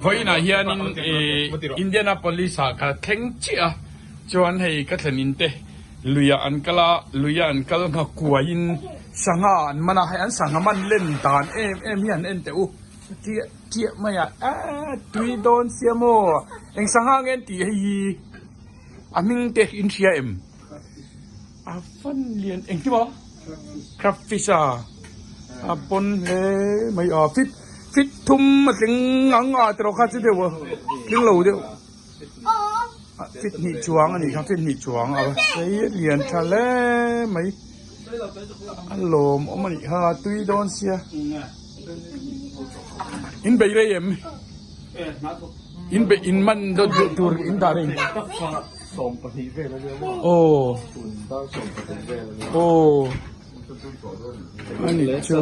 Vawiinah hianin Indianapolis ah ka thleng chiah a, chuan hei ka thlen in te luiah an kal a, luia an kal ngha kuaiin sangha an man a, hei an sangha man len dan em em hi han en teh u, chiah chiah mai a, eee tui dawn sia maw, eng sangha nge an tih hei hi a hming te in hria em? A fan lian eng ti maw crab fish a a pawn hle mai a fit fit thum a tling ang a tiraw kha chu deuh a tling lo deuh fit hnih chuang a nih kha fit hnih chuang a sei lian tha hle mai a lawm awm a nih kha tui dawn sia in bei rei em in bei in man dawt duh tur in dah rei. Aw aw ani chu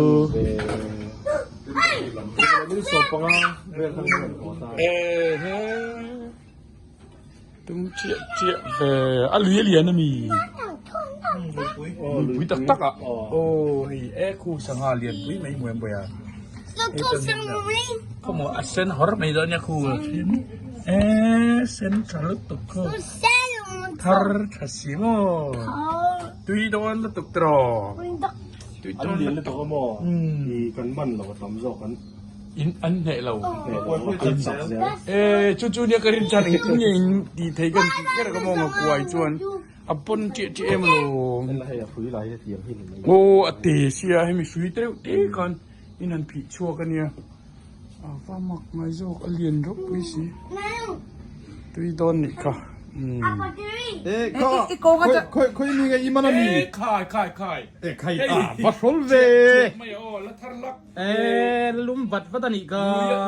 tum chiah chiah ve a lui a lian ami lui pui tak tak ah aw hei e khu sangha lian pui mai hmuh em bawih a khawmaw a sen hawr mai dawn nia khu e sen tha lutuk khu thar tha si maw tui dawn lutuk tiraw tui dawn lutuk kan man lo a tam zawk an in an hneh lo e chu chu nia ka rin chan engtin nge in tih thei kan tih kher ka maw kuai chuan A pawn ṭiah ṭiah em lo. Aw a te sia hemi hrui te reuh te khan in han phih chhuak a nia. A va mak ngai zawk a lian ropui si. Tui dawn nih kha. E khai khai khai. E khai a va hrawl ve. Mai aw la thar lak. E lum vat vat a nih kha.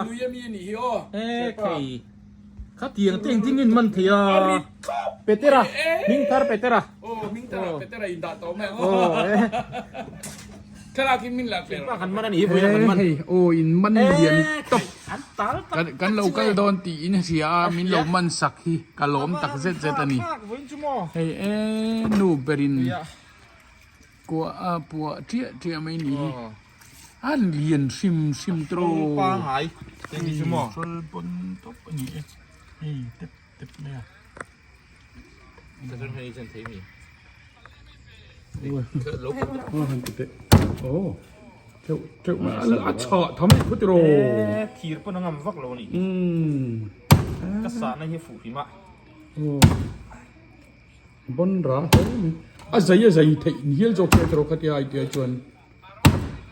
Lui a mi a nih hi aw. E khei. Khatiang te engtin nge in man thei a? Petera, hming thar Petera. Aw, hming thar ah Petera in dah tawh mai ang aw. Thlalak in min lak vel. Kan man a nih hi vawiin a kan man. Hei, aw in man lian tawp. Kan lo kal dawn tiin a hria a, min lo man sak hi ka lawm tak zet zet a ni. Hei e nu berin kuah a puah ṭiah ṭiah mai ni hi. A lian hrim hrim tawh. Hrawl pangai te ni chu maw? Hrawl pawn tawp a ni e. Hei tep tep mai a. Ka chuan hei chen thei mi. Aw han ti teh. Aw teuh teuh mai a chhah tham a ni khawt tiraw. E thir pawn a ngam vak lo a ni. Ka sahna hi a fuh hrim a. Aw. Bon ra hle mai. A zai a zai theih hial zawk che tiraw khatia ai tia chuan.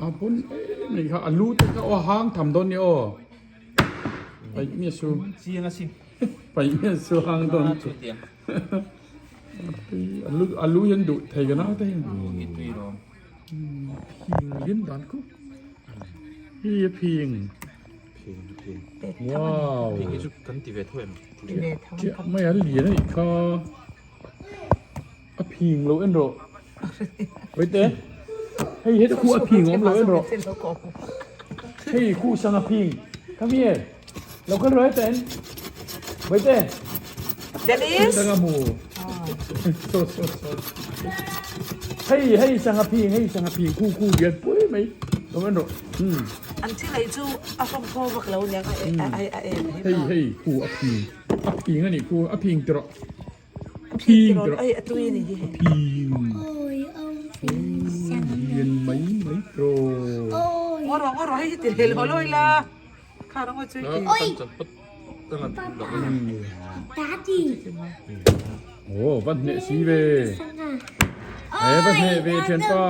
A pawn em mai kha a lu te kha aw hang tham dawn nia aw paih miah su chiang asin paih miah su hang dawn chu a lu a lu hian duh thei ka nau te hian phing lian dan khu hi a phing wow phing hi chu kan ti ve tho em chiah mai a lian a nih kha A phing lo en rawh. Wait eh. Hei heta khu a phing awm lo en rawh. Hei khu sang a phing. Come here. Lo kal rawh heta en. Wait eh. Dennis. Tanga mu. So so so. Hei hei sang a phing hei sang a phing khu khu lian pui mai. Lo en rawh. Hmm. An thil ei chu a fawm thaw vak lo niang a a a em. Hei hei khu a phing. A phing ani khu a phing ti rawh. Phing tih rawh. Phing. Lian mai mai tawh. Aw va hneh si ve. He va hneh ve thianpa.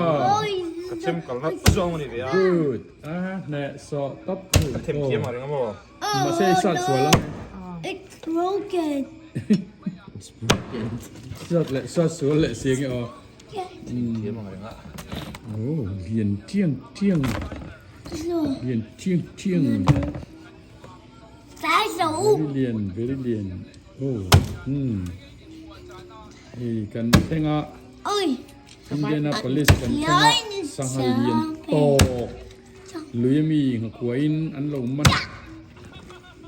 Ka chem kalna zawng a ni ve a. Good. A hneh sawh tawp. Ka them thiam ang reng a maw. Mahse i sat sual ang. It's broken. It's broken. Sat leh sat sual leh si nge aw. Thiam ang reng a. Oh, lian chiang chiang. Lian chiang chiang. Very lian, very lian. Oh, hmm. Hei kan thleng a. Indianapolis kan thleng a. Sangha lian tawk. Lui ami nghakuain an lo man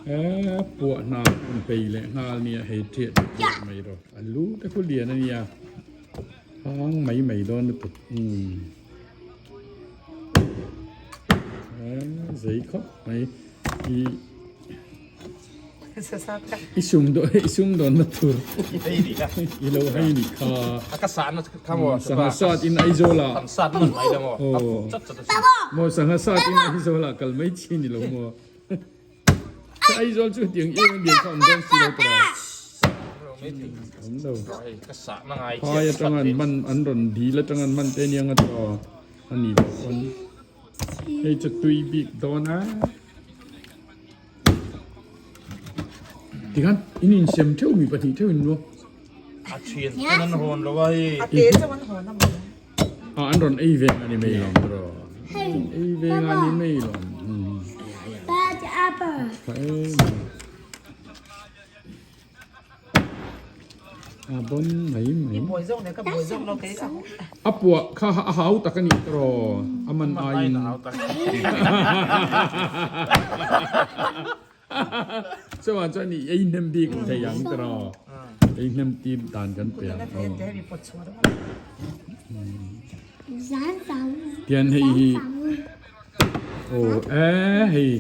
a puah hna an pei leh nghal nia hei ṭiah ṭiah mai rawh a lu te khu lian a nia hang mai mai dawn lutuk umm a zei khawp mai ih. I sum i sum dawn na tur i lo hei ni kha. Sangha sat in Aizawl ah maw sangha sat in Aizawl ah kal mai chi ni lo maw. Aizawl chu hetiang em em lian kha awm dawn si lo tawh a. Awm lo. Phai atanga an man an rawn dil atanga an man te ania nga tawh a ni loh pawn. Hei chu tui bik dawn a. Tikhan in insem theuh mi pahnih theuh in luak. A thian ten an hawn lo a hei. A te chauh an hawn a maw. A an rawn ei veng a ni mai lawm tawh. Ei veng a ni mai lawm. Bad apple. Tha em. A bon mai mai. I buai zawk nen ka buai zawk lo kei ka. A puah kha a hau tak a nih tawh a man aiin. Chuan chuan i ei hnem bik thei ang tawh ei hnem tir dan kan pe ang. Tian hei hi aw e hei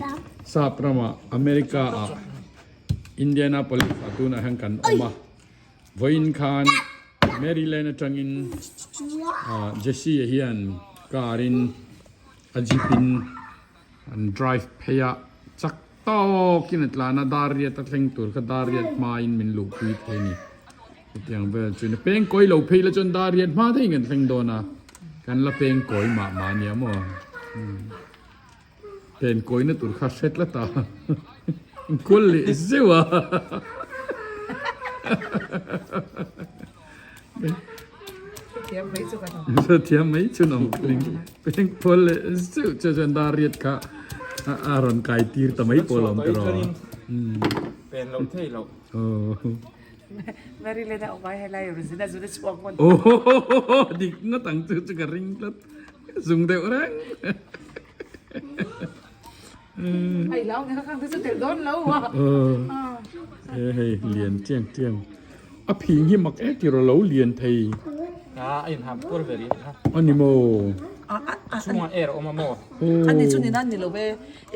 sap ramah America ah Indianapolis ah tunah hian kan awm a, vawiin khan Maryland atangin Jesse a hian car in a jeep in an drive phei a, chak tawkin a tlan a, dar riat a thleng tur kha dar riat hmain min luhpui thei a ni. Hetiang vel chuan a peng kawi lo phei la chuan dar riat hma theihin kan thleng dawn a, kan la peng kawi mah mah ania maw. Pen kawina tur kha hre tlat a, kual leh zeuh a. Hrethiam mai chu kan awm. Hrethiam mai chu an awm ring. Peng kual leh zeuh chu chuan dar riat kha a rawn kai tir ta mai pawh a lawm ta rawh. Pen loh thei loh. Maryland a awm ai helai Regina zun a chhuak mawn. Aw dik ngawt ang chu chu ka ring tlat. Zung deuh reng. Ai lau ni khang te chu tel dawn lo a. He hei lian chiang chiang. A phing hi mak e tiro lo lian thei. A in ham kur ve ri ha. Ani mo. Chunga air awm a mo. Ani chu ni nan ni lo ve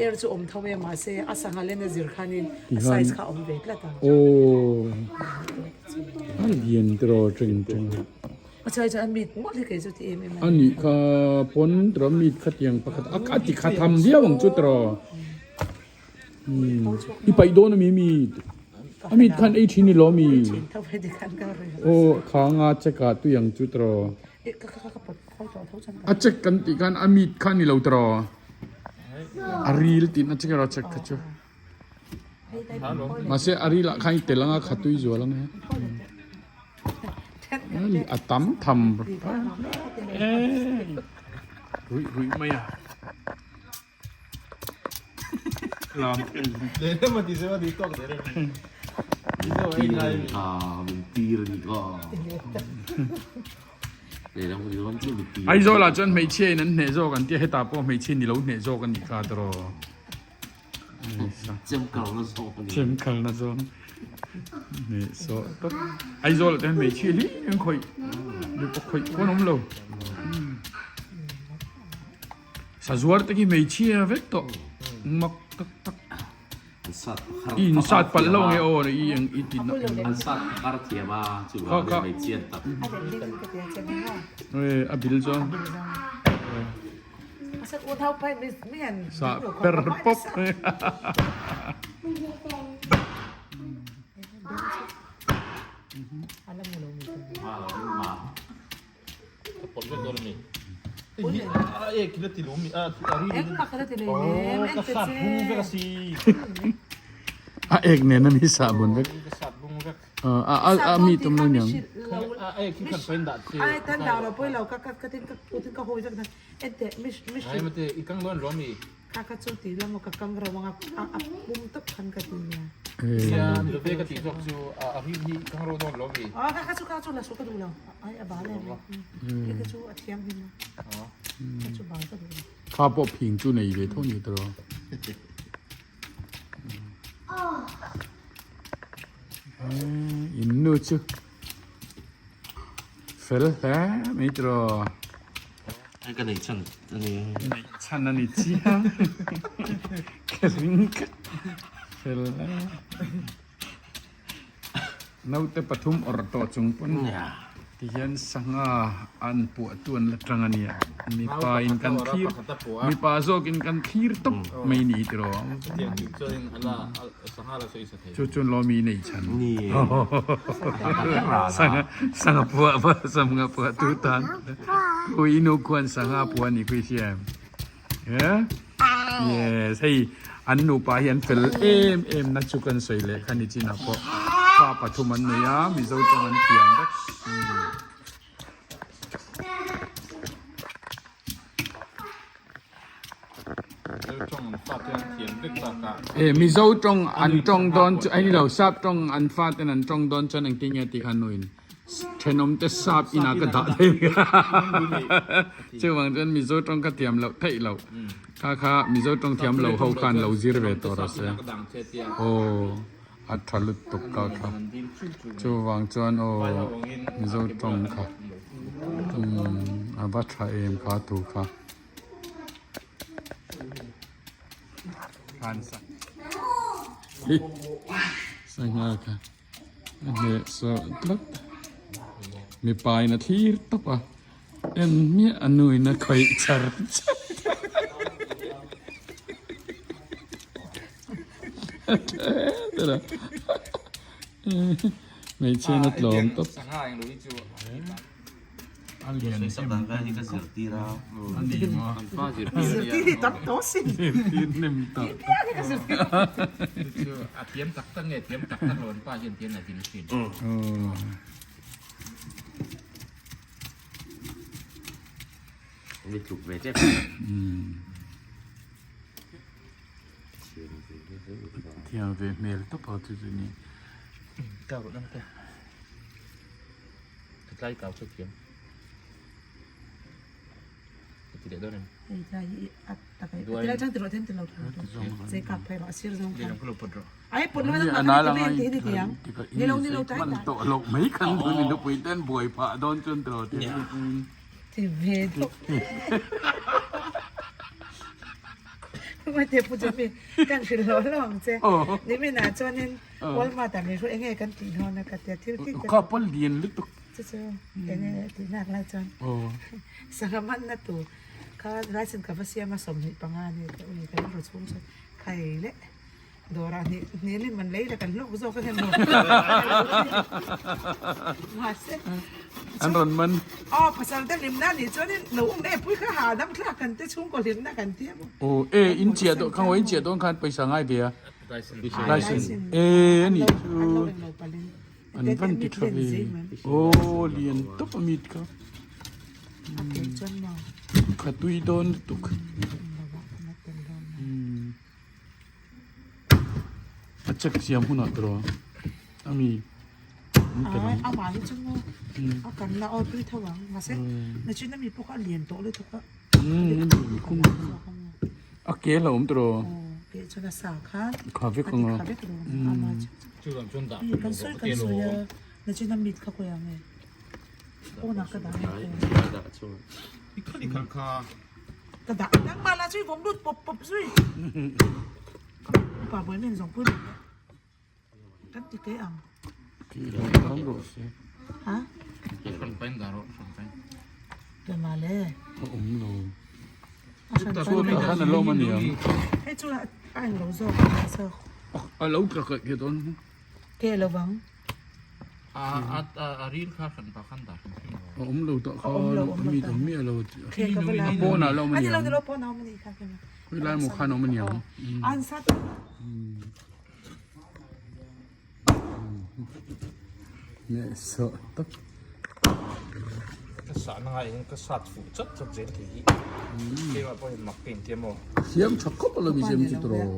air chu awm tho e mahse a sangha len a zir khanin a size kha awm ve tlat a. Aw. A lian tiro teng teng. A chai chuan a mit mawlh hi kei chu ti em em a ni. A nih kha pawn tawh mit kha tiang pakhat a a ti kha tham viau ang chu tawh. I paih dawn a mi mit? A mit khan ei thin i lo mi? Aw kha nga check ah tui ang chu tawh. A check kan tih khan a mit kha a ni lo tawh. A ril tih na check erawh check kha chu. Mahse a ril ah khan i tel anga kha tui zual ang e. A tam tham ruih ruih mai a. Lam. Aizawl ah chuan hmeichhia in an hneh zawk an tia hetah pawh hmeichhia ni lo hneh zawk a nih kha tawh. Chem kalna zawng ni so tak Aizawl te hmeichhia hi an khawih mipa khawih pawn awm lo sazuar te khi hmeichhia vek tawh mak tak tak i in sat palh lo nge aw i eng i ti an sat kar thiam a chu hmeichhia tak a bil zawng Sah per pawp. A ek nen a mi sah bun vek. A mi tum lo niang. Kha pawh phing chu nei ve tho ni tawh. In nu chu fel hle mai tiraw. Ka neih chhan a ni. Neih chhan a ni chiang. Ka ring ka. Fel Naute pathum awrh tawh chung pawn tihian sangha an puah tu an la tang a nia. Mipa in kan thlir mipa zawk in kan thlir tawp mai ni tiraw. Chu chuan lawmi nei chhan. Sangha sangha puah sangha puah tu tan khui nu khuan sangha puah ni khui hria em. Yes, hei an nupa hi an fel em em na chu kan sawi leh kha ni chinah pawh pa pathum an nei a, Mizo tawng an thiam vek. E Mizo tawng an tawng dawn chu ai ni lo sap tawng an fa ten an tawng dawn chuan engtin nge tih kha nuin Thenawmte sap inah ka dah thei chuvang chuan Mizo tawng ka thiam loh theih loh kha kha Mizo tawng thiam lo ho khan lo zir ve tawh rawh se aw a tha lutuk ka kha chuvang chuan aw Mizo tawng kha umm a va tha em kha thu kha. Sangha kha. A hneh sawh tlat. Mipa in a thlir tawp a, en hmiah a nu in a khawih char char. A tha ber a, hmeichhia in a tlawm tawp. A lian em a ni maw? Zirtir hi tam tawh sin. Zirtir hnem tawh. Chu a thiam tak tak nge thiam tak tak lo an pa hian tian a ding thin. Mi tluk ve tep. Thiam ve hmel tawp a chu chu ni. Ka rawh dang te. Ka tlai kau chu thiam. Ka ti leh dawn em? Hei tlai hi a tak ai. Tilai chang ti rawh then ti lo che kap phei rawh a sir zawng khan. Ka lo pawt rawh. Ai pawt lo nang mah kha ti ti tiang. Ni lo ni lo tlai Man tawh loh mai khan dun in nupui ten buai phah dawn chuan tiraw ti. Ti ve deuh. Mate pu Jimmy kan hrilh hlawh hlawh ang che. Nimin ah chuanin Walmart ah min hruai enge kan tih dawn a ka tia thil thil Ka pawl lian lutuk. Chu chu enge tih nak lai chuan sangha manna tur kha ration ka va siam a 25 ni te ui kan ru chhung chuan khai leh dawrah hnih hnih in man lei la kan hlawk zawk a heng maw mahse An rawn man. Aw pasal te hlimna nih chuanin lo um e pui kha hahdam thlak kan te chhungkaw hlimna kan tia maw. Aw e in chiah dawn khang aw in chiah dawn khan pawisa ngai ve a. License e a nih chu an van ti tha ve aw lian tawp a mit kha kha tui dawn lutuk a check siam hunah tawh ami amah hi chu maw a kan la aw tui tho ang mahse nachin ami pawh kha a lian tawh lutuk a A ke a hlauhawm tawh. Ke chuan a sa kha. Kha vek ang a. Kha vek lo. Ama chu. Kan sawi kan sawi a. Nachin a mit kha kawi ang e. Pawnah ka dah ang e. I khal i khal kha. Ka dah. Nangmah lah chu i vawm lut pawp pawp zui. Upa buai men zawng pui mai. Kan ti teh ang. Ha? Tlema le. A awm lo. Chuan a lawm a niang. Hei chu a eng lo zawk a zawk. A lo tla kaih ke dawn. Ke lo vang. A a a ril kha hran pa khan dah hrim hrim lo. A awm lo tawh kha mi awm miah lo. Ke ka va la. A pawnah a lo awm a niang. A ni lo ni lo pawnah a awm a nih kha. Khawi lai maw khan a awm a niang. An sat. Nehsawh tak. Ka sah na ngai in ka sat fuh chat chat zel thei hi. Keimah pawhin mak ka inti a maw. Thiam tha khawp a lo mi siam chu tawh.